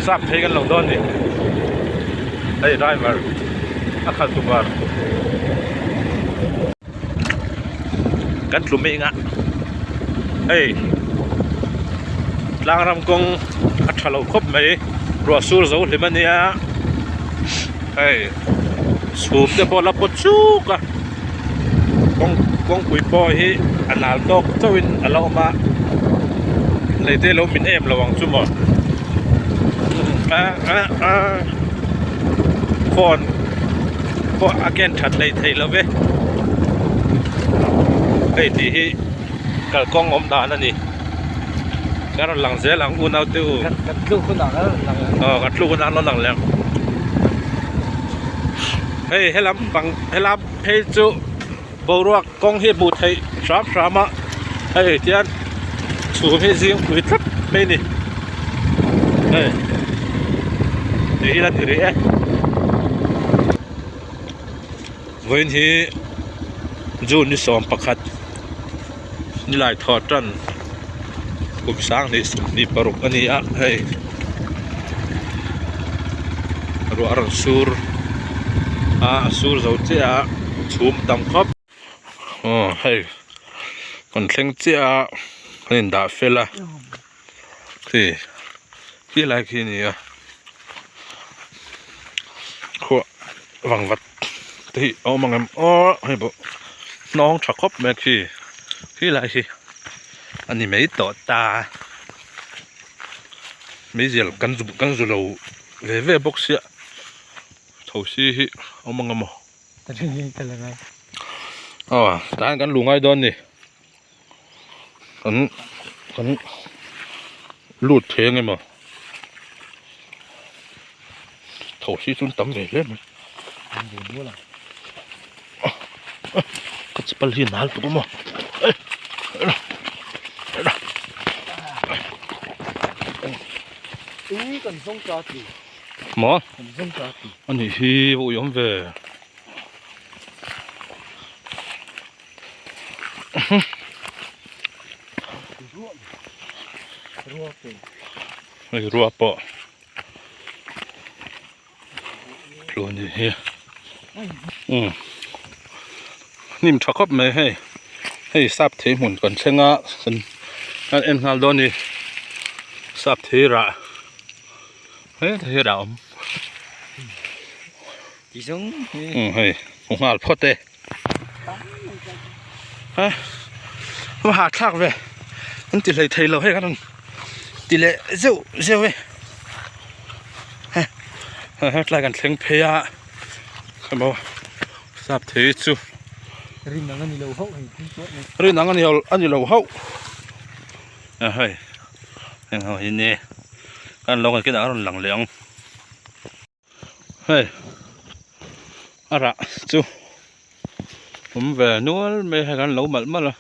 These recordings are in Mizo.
Sap thei kan lo dawn ni. Hei driver a khalh tu bar. Kan tlu mek a. Hei tlang ram kawng a tha lo khawp mai. Ruah sur zo hlim a nia. Hei chhum te pawh la pawt chuk a. Kawng kawngpui pawh hi a nal tawk chauhin a la awm a lei te lo min em lo ang chu maw phone pawh a ken that hleih theih lo ve hei tih hi kalkawng awm dan a ni ka rawn lang zel ang unau te u kan tluk hunah kan rawn lang ang aw kan tluk hunah an rawn lang leh ang. Hei helam pang helam phei chu boruak kawng hi hmuh theih hram hram a hei tian chhum hi zing pui tlat mai a ni hei tih hi la ti rih e vawiin hi June ni 11 nilai thaw tan kum 2026 a ni a hei ruah a rawn sur a a sur zo chiah a chhum tam khawp aw hei kan thleng chiah a kan in dah fel a khi khi lai khi a ni a khuah vangvat te hi a awm ang em aw hei pawh hnawng tha khawp mai a khi khi lai hi a ni mai tawh ta. Meizial kan zu kan zu lo ve ve bawk sia thosi hi a awm ang emaw aw tah hian kan luh ngai dawn a ni kan kan lut thei ang emaw thosi chu an tam ve hle mai ka chapal hi a nal tuk emaw. Maw ani hi va ui awm ve hei rua pawh tlu ani hi umm hnim tha khawp mai hei hei sap thei hmun kan thleng a kan kan en nghal dawn a ni sap thei rah he thei rah a awm umm hei hmu nghal phawt e a va hahthlak ve an ti hlei thei lo hei kan rawn ti leh zeuh zeuh e. Hetlai kan thleng phei a emaw sap thei chu rin ang a ni lo hauh hei thil chuan ni rin ang a ni lo hauh a hei heng ho hi ni kan lo ngaihtuah a rawn lang leh ang hei a rah chu awm ve nual mai hei kan lo malh malh a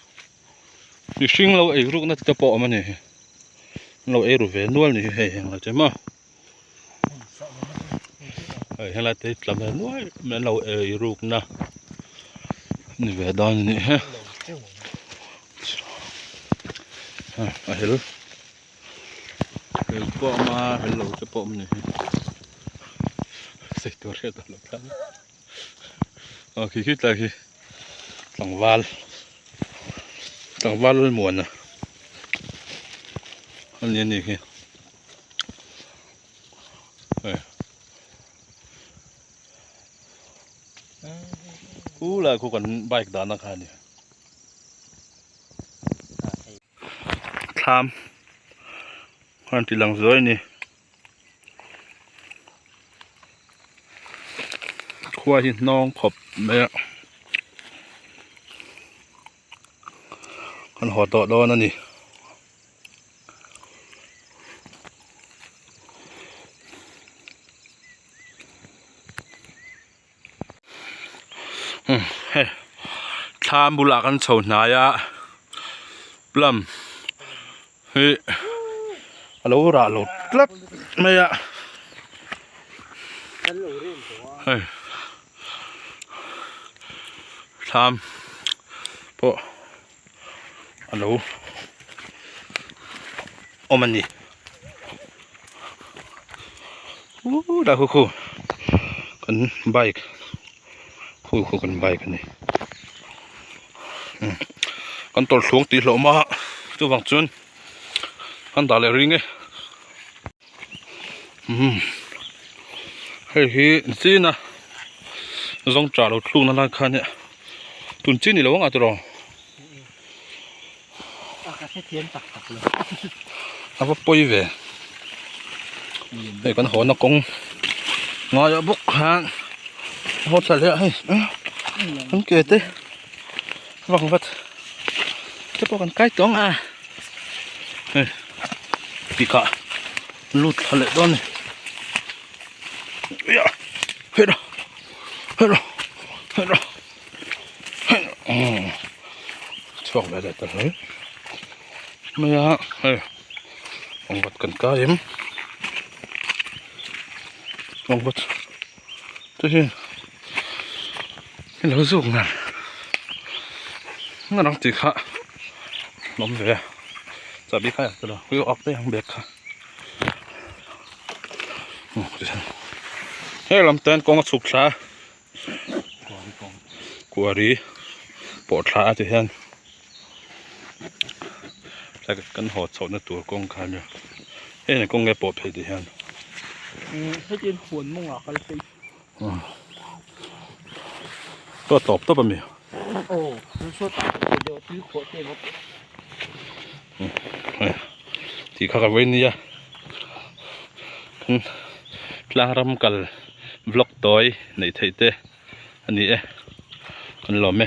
mihring lo ei rukna te pawh a awm a ni an lo ei ru ve nual a ni hei heng lai te maw. Hei helai te hi tla ve nuai mai an lo ei rukna ni ve dawn a nih hi a hel hel pawh a awm a hel lo te pawh a awm a ni hi sei tur hriat a lo tlang a aw khi khi tlai khi tlangval tlangval lalmuana a ni a ni khi. Khu lai khu kan bike dahna kha a ni thlam khan ti lang zuai a ni khua hi hnawng khawp mai a kan haw tawh dawn a ni. Hei thlam bulah kan chho hnai a plum hi a lo rah lo tlat mai a hei thlam pawh. a lo awm a ni. Dah khu khu kan bike khu khu kan bike a ni kan tawlhluang tih hlauh hma chuvang chuan kan dah leh ring e umm hei hi zin a zawng tah lo thluk na lai khan e tun chi ni lo ang a tiraw. A va pawi ve hei kan haw na kawng ngaiah bawk khan a haw thla leh a hei kan ke te vang vat te pawh kan kai tawng a hei tikah lut thla leh dawn a ni hei rawh hei rawh hei rawh. Chhuak ve leh ta hle mai a hei pangvat kan kai em pangvat te hi lo zuk ngar ngar ang tih kha awm ve a chahbi kha ilo awk daih ang bag kha hei lam ten kawng a chhuk thla a. Kuari pawh thla a ti hian kan haw chhoh na tur kawng kha ania heng ang kawng nge pawh phei ti hian hetiang huan mawngah kal phei chaw tawp tawp ami aw chu tah deuh tui khuah te bawk tih kha ka vawi nia tlang ram kal vlog tawi neih theih te a ni e kan lawm e.